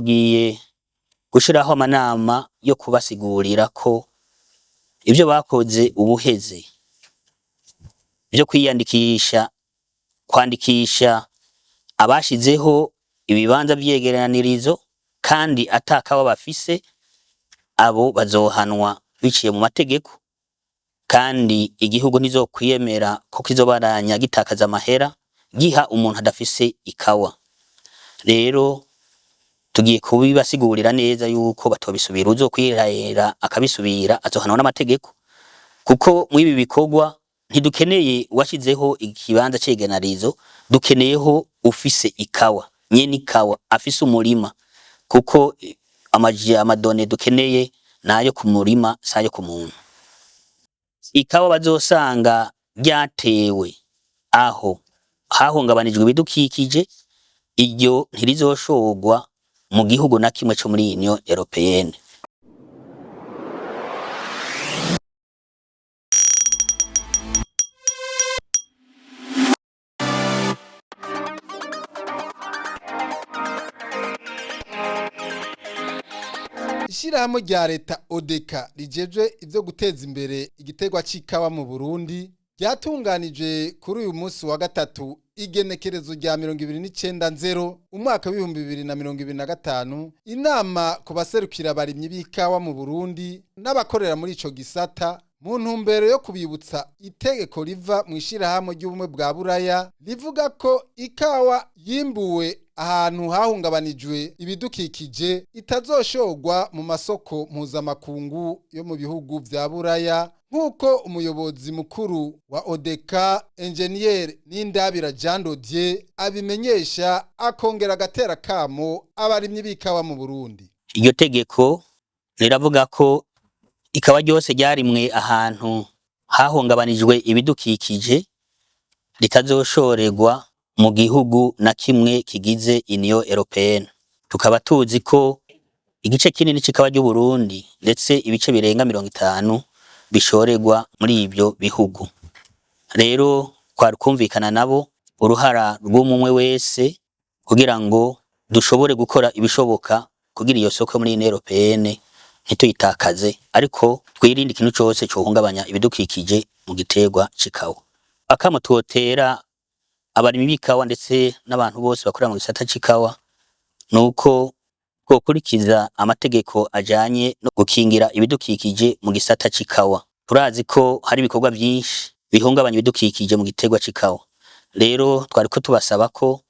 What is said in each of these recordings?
Tugiye gushiraho amanama yo kubasigurira ko ivyo bakoze ubuheze vyo kwiyandikisha, kwandikisha abashizeho ibibanza vyegeranirizo kandi atakawa bafise, abo bazohanwa biciye mu mategeko, kandi igihugu ntizokwiyemera ko kizobaranya gitakaza amahera giha umuntu adafise ikawa. Rero tugiye kubibasigurira neza yuko batobisubira, uzokwirahira akabisubira azohanwa n'amategeko, kuko mw'ibi bikorwa ntidukeneye uwashizeho ikibanza cegenarizo, dukeneyeho ufise ikawa, nyene ikawa afise umurima, kuko amadone dukeneye nayo ku murima sayo ku muntu. Ikawa bazosanga ryatewe aho hahungabanijwe ibidukikije, iryo ntirizoshorwa mu gihugu na kimwe co muri Union Européenne. Ishirahamwe rya leta Odeka rijejwe ivyo guteza imbere igiterwa c'ikawa mu Burundi ryatunganije kuri uyu munsi wa gatatu igenekerezo rya 29 nzero umwaka w'2025 inama ku baserukira abarimyi b'ikawa mu Burundi n'abakorera muri ico gisata mu ntumbero yo kubibutsa itegeko riva mu ishirahamwe ry'ubumwe bwa Buraya rivuga ko ikawa yimbuwe ahantu hahungabanijwe ibidukikije itazoshorwa mu masoko mpuzamakungu yo mu bihugu vya Buraya, nk'uko umuyobozi mukuru wa Odeka Engineer Nindabira Jean Dodier abimenyesha, akongera agatera kamo abarimyi b'ikawa mu Burundi. Iryo tegeko riravuga ko ikawa ryose ryarimwe ahantu hahungabanijwe ibidukikije ritazoshorerwa mu gihugu na kimwe kigize Union Européenne. Tukaba tuzi ko igice kinini c'ikawa ry'Uburundi ndetse ibice birenga 50 bishorerwa muri ivyo bihugu. Rero kwari kumvikana nabo uruhara rw'umwe wese kugira ngo dushobore gukora ibishoboka kugira iyo soko muri Union Européenne ntituyitakaze, ariko twirinde ikintu cose cohungabanya ibidukikije mu giterwa c'ikawa. Akamo twotera abarimyi b'ikawa ndetse n'abantu bose bakorera mu gisata c'ikawa nuko twokurikiza amategeko ajanye no gukingira ibidukikije mu gisata c'ikawa. Turazi ko hari ibikorwa vyinshi bihungabanya ibidukikije mu giterwa c'ikawa. Rero twariko tubasaba ko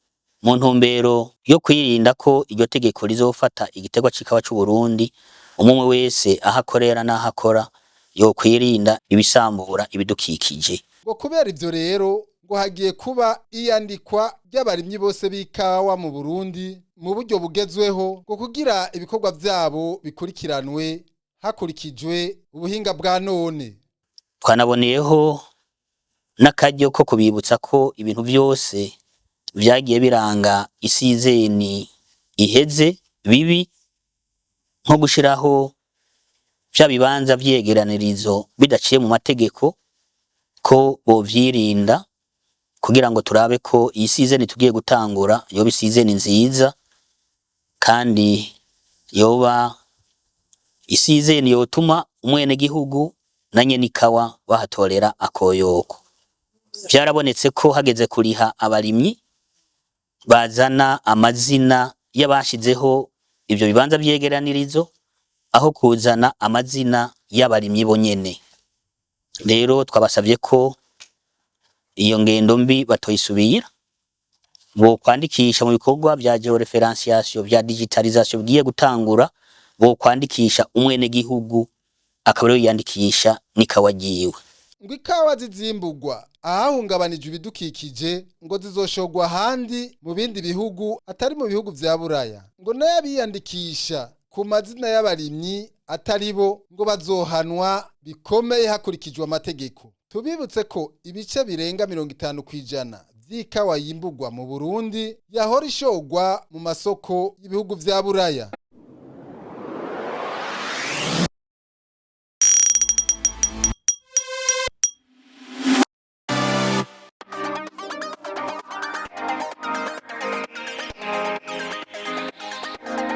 mu ntumbero yo kwirinda ko iryo tegeko rizofata igiterwa c'ikawa c'Uburundi, umwe wese aho akorera n'aho akora yokwirinda ibisambura ibidukikije. Ngo kubera ivyo rero ngo hagiye kuba iyandikwa ry'abarimyi bose b'ikawa mu Burundi mu buryo bugezweho, ngo kugira ibikorwa vyabo bikurikiranwe hakurikijwe ubuhinga bwa none. Twanaboneyeho n'akaryo ko kubibutsa ko ibintu vyose vyagiye biranga isizeni iheze bibi, nko gushiraho vya bibanza vyegeranirizo bidaciye mu mategeko, ko bovyirinda kugira ngo turabe ko iyi sizeni tugiye gutangura yoba isizeni nziza, kandi yoba isizeni yotuma umwenegihugu na nyenikawa bahatorera akoyoko. Vyarabonetse ko hageze kuriha abarimyi bazana amazina y'abashizeho ivyo bibanza vyegeranirizo aho kuzana amazina y'abarimyi bonyene. Rero twabasavye ko iyo ngendo mbi batoyisubira, bokwandikisha mu bikorwa vya georeferenciation vya digitalisation bigiye gutangura, bokwandikisha umwenegihugu akaba ariwe yiyandikisha n'ikawa ryiwe. Ngo ikawa zizimburwa ahahungabanijwe ibidukikije ngo zizoshorwa ahandi mu bindi bihugu atari mu bihugu vya Buraya. Ngo n'abiyandikisha ku mazina y'abarimyi atari bo ngo bazohanwa bikomeye hakurikijwe amategeko. Tubibutse ko ibice birenga 50% vy'ikawa yimburwa mu Burundi yahora ishorwa mu masoko y'ibihugu vya Buraya.